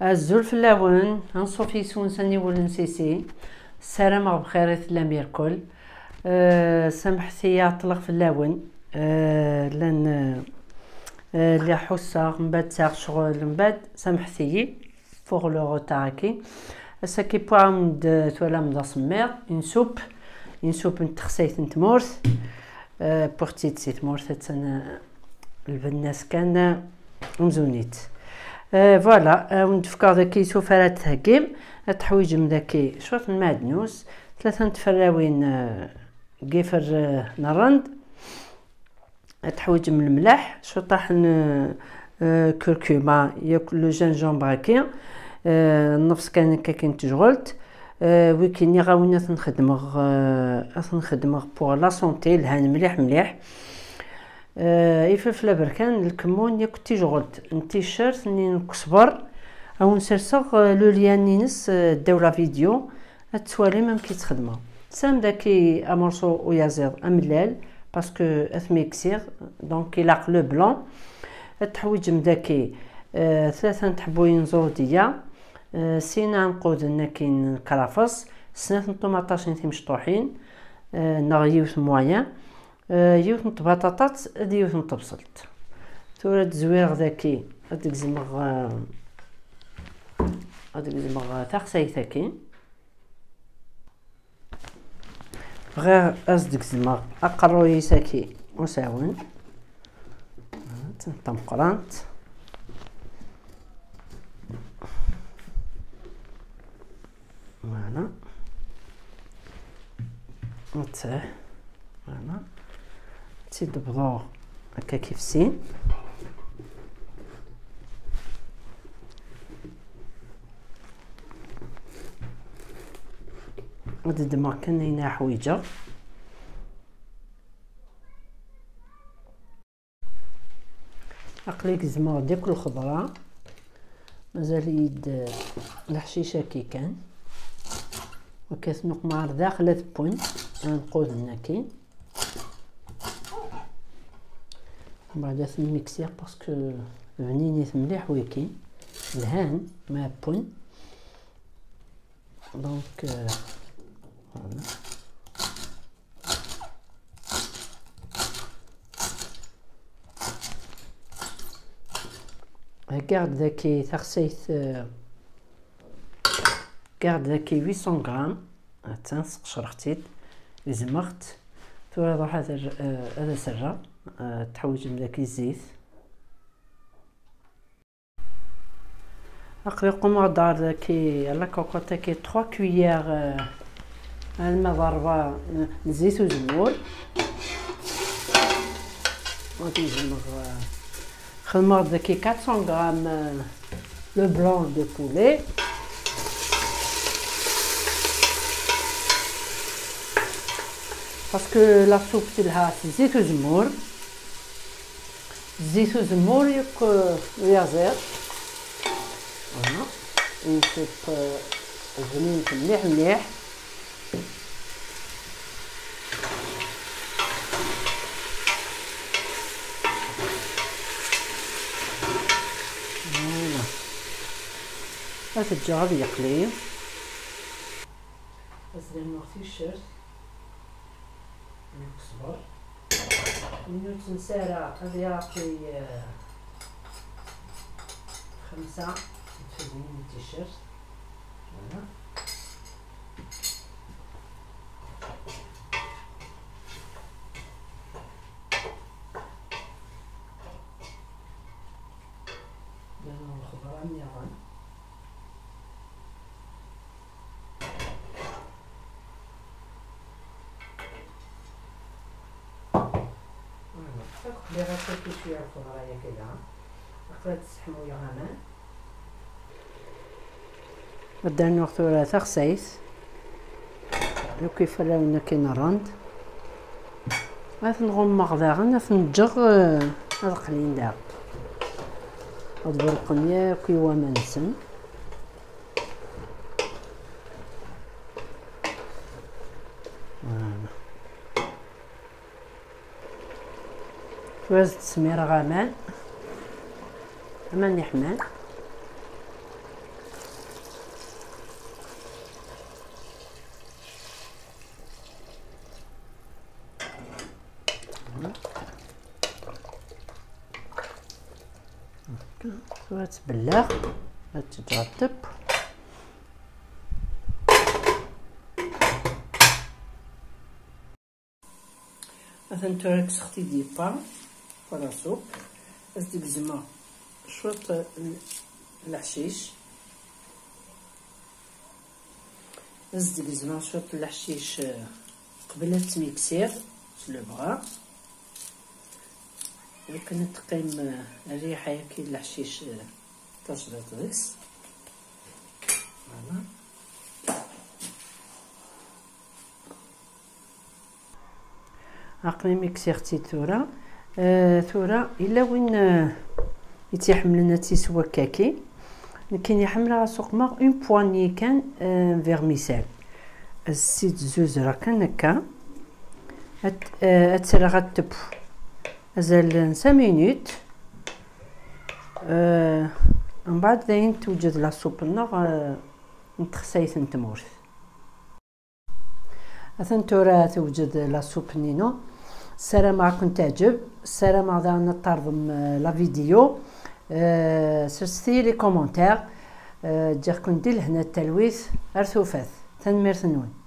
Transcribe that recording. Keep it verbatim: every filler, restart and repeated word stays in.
Azul fell-awen, anṣuf yes-wen s aniwel n Sisi. Ssarameɣ bxir i tellam irkel. Eh, samḥet-iyi ɛeṭṭleɣ fell-awen. Eh, llan, eh, eh, lliɣ ḥusseɣ, mbaɛd sɛiɣ ccɣel, mbaɛd samḥet-iyi pour le retard-agi. Ass-agi wwiɣ-am-d, twalam d asemmiḍ, une soupe, une soupe n texsayt n tmurt. Eh, wwiɣ-tt-id si tmurt, attan, eh, lbenna-s kan, eh, amzun-itt. Eh, voilà, eh, ad wen-d-fkeɣ daki isuf ara d-theggim. Ad teḥwiǧem daki cwiṭ n lmeɛdnus, tlata n tferrawin, eh, n yifer, eh, n rrend. Ad teḥwiǧem lemleḥ, cwiṭaḥ n, eh, curcuma, yakk le gingembre-agi, eh, nnefṣ kan akka n tejɣelt. Eh, wigi nniɣ-awen ad ten-xedmeɣ, eh, ad ten-xedmeɣ pour la santé, lhan mliḥ mliḥ. Eh, ifelfel aberkan, lkemmun, yakk tijɣelt n ticcert, nni n ukesber. Ad wen-serseɣ, eh, le lien-ines, eh, ddaw la vidéo, ad twalim amek i tt-xedmeɣ. Tesɛam daki amurṣu uyaziḍ amellal, parce que ad t-miksiɣ, donc ilaq le blanc. Ad teḥwiǧem daki, eh, tlata n tḥebbuyin n ẓrudiya, eh, sin iɛenquden akin n krafes, snat n ṭumaṭacin timecṭuḥin, eh, neɣ yiwet moyen, eh, yiwet n tbaṭaṭat d yiwet n tebṣelt. Tura ad zwireɣ daki, ad d-gezmeɣ, eh, ad d-gezmeɣ, eh, taxsayt-agi. Bɣiɣ ad s-d-gezmeɣ aqerruy-is-agi usawen. D tameqqrant. Voilà. Voilà. Ad tt-id-bḍuɣ akka kif sin. Ad ddmeɣ kan ayen ara ḥwiǧeɣ. Aql-i gezmeɣ-d akk lxeḍra. Mazal-iyi-d leḥcic-agi kan. Wekkat nuqma ɣer daxel ad wwen, ad nquden akin. Mbeɛd ad ten-miksiɣ parce que bninit mliḥ wiki. Lhan, ma wwen. Donc, euh, voilà. Heggaɣ-d daki taxsayt, eh, heggaɣ-d daki huit cents grammes. Attan, sqecreɣ-tt-id, gezmeɣ-tt. Tura ruḥ ad, eh, ad as-rreɣ. Eh, teḥwiǧem daki zzit. Aql-i qqumeɣ-d ɣer daki, la cocotte-agi, trois cuillères, eh, alma d ṛebɛa n zzit uzemmur. Ad gezmeɣ, eh, xedmeɣ-d daki quatre cents grammes, eh, le blanc de poulet. Parce que la soupe telha s zzit uzemmur. Zzit uzemmur yakk, eh, uyaziḍ. Voilà. Nṣubb, eh, bnint mliḥ mliḥ. Voilà. Ad t-ǧǧeɣ ad yeqli. Ad s-rnuɣ ticcert. Nekk ṣber. Win ur ttens ara ad iɛṭi, eh, xemsa tfednin n ticcert. Voilà. Llan lxeḍra nniḍen. Voilà. Ad qliɣ akka cwiya lxeḍra-yagi da. Aql-i ad sseḥmuyeɣ aman. Ad d-rnuɣ tura taxsayt. Yakk iferrawen akken rrant. Ad ten-ɣummeɣ daɣen, ad ten-ǧǧeɣ, eh, ad qlin daɣen. Ad berqen yakk i waman-nsen. Voilà. Tura ad d-smireɣ aman, aman iḥman. Tura ad tbellaɣ, ad teǧǧ ɣer ṭṭeb. Atan tura kkseɣ-t-id yebba, voilà soupe. Ad s-d-gezmeɣ cwiṭ n leḥcic. Ad s-d-gezmeɣ cwiṭ n leḥcic, eh, qbel ad ttmiksiɣ s lebɣa. Akken ad teqqim, eh, rriḥa-yaki n leḥcic, eh, tajdiṭ deg-s. Voilà. Aql-i mi ksiɣ-tt-id tura. Eh, tura, yella win, eh, i tt-iḥemmlen ad tt-isew akkaki. Nekkini ḥemmleɣ ad suqmeɣ une poignée kan, eh, vermicelle. Ad s-tt-id-zuzreɣ kan akka. Ad, eh, ad tt-rreɣ ad tebbu azal n cinq minutes. Eh, mbeɛd dayen tewjed la soupe-nneɣ, eh, n texsayt n tmurt. Atan tura tewjed la soupe-nni-inu. Ssarameɣ ad kent-teɛǧeb. Ssarameɣ daɣen ad terḍem, eh, la vidéo. Eh, serset-iyi les commentaires. Eh, ǧǧiɣ-ken di lehna d talwit. Ar tufat. Tanemmirt-nwen.